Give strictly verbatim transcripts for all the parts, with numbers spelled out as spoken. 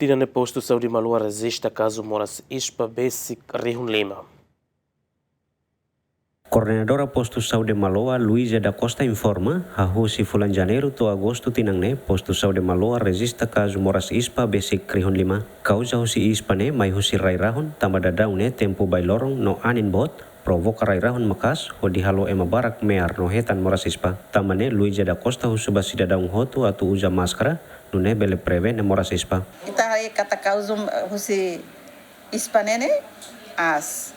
Tinan ne'e Postu Saúde Maloa rejista kazu moras ispa besik rihun lima. Koordenadora Postu Saúde Maloa, Luísa da Costa, informa, husi fulan Janeiru to'o Agostu tinan ne'e, Postu Saúde Maloa rejista kazu moras ispa besik rihun lima. Kauza husi ispa ne'e mai husi rai-rahun, tanba daudaun ne'e tempu bai-loron no anin boot, provoka rai-rahun maka'as, hodi halo ema barak me'ar no hetan moras ispa. Tanba ne'e, Luísa da Costa husu ba sidadaun hotu atu uza máskara, nune'e bele prevene moras ispa. Ita haree katak kauza husi ispa ne'e ne'e aas.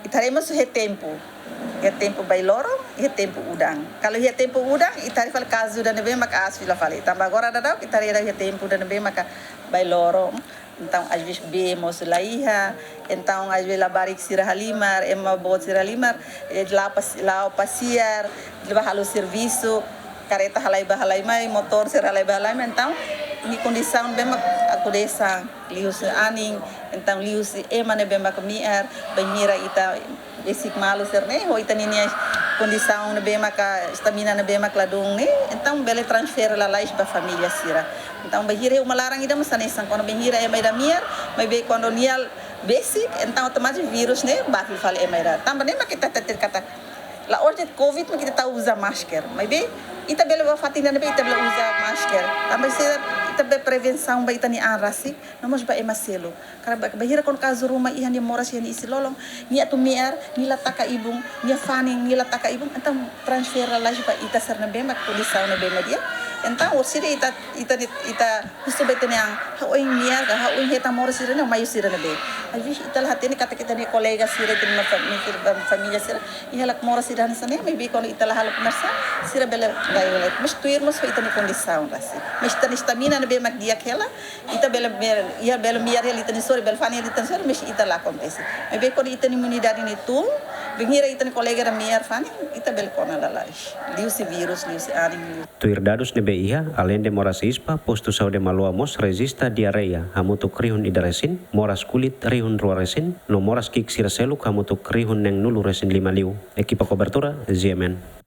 Ita haree mós iha tempu. Iha tempu bai-loron, iha tempu udan. Kalau iha tempu udan, ita haree fali kazu ida ne'ebé maka aas fila fali. Tanba agora daudaun, ita haree iha tempu ida ne'ebé maka bai-loron. Entaun, às vezes bee mós la iha. Entaun, às vezes labarik sira halimar, ema boot sira halimar, eh, la'o pas-, la'o pasiar, bá halo servisu, karreta halai bá halai mai, motór sira halai bá halai mai. Entaun, ne'e kondisaun ne'ebé mak akontese, liuhusi anin, entaun liuhusi ema ne'ebé mak me'ar, bainhira ita besik malu sira-ne'e, ho ita-nia kondisaun ne'ebé maka, estamina ne'ebé mak ladún ne'e, entaun bele transfere lalais ba família sira. Entaun, bainhira uma laran ida mós hanesan, kuandu bainhira ema ida me'ar, maibé kuandu nia besik, entaun otomatis vírus ne'e bá fali ema ida. Tanba ne'e mak ita hatete katak, la'ós de'it covid mak ita tau uza máskara. Maibé, ita bele bá fatin ida ne'ebé ita bele uza máskara. Tanba sira, ita bele prevensaun ba ita-nia an rasik, no mós ba ema seluk. Karena ba-, bainhira kuandu kazu ruma iha nia moras iha nia isin-lolon, nia atu me'ar, nia la taka ibun, nia fanin, nia la taka ibun, entaun transfere lalais ba ita sira ne'ebé mak kondisaun ne'ebé mak di'ak. Entaun, orsida ita, ita, ita husu ba ita-nia an, ha'u ohin me'ar ka, ha'u ohin hetan moras sira-ne'e, mai husi sira ne'ebé. Às vezes ita la hatene katak ita-nia kolega sira, ita-nia fam-, família sira, iha hela moras sira hanesan ne'e, maibé kuandu ita la halo komersa, sira bele bai bele. Mas tuir mós ho ita-nia kondisaun rasik. Mas ita-nia estamina ne'ebé mak di'ak hela, ita bele, bele, iha bele me'ar hela ita-nia sorin, bele fanin hela ita-nia sorin, mas ita la akontese. Maibé kuandu ita-nia imunidade ne'e tun, bainhira ita-nia kolega ida me'ar fanin, ita bele kona lalais. Liuhusi vírus, liuhusi anin, liuhusi Tuir dadus ne'ebé iha, aleinde moras ispa, Postu Saúde Maloa mós rejista diarreia, hamutuk rihun ida resin, moras kulit rihun rua resin, no moras ki'ik sira seluk hamutuk rihun neen-nulu resin lima liu. Ekipa kobertura, G M N.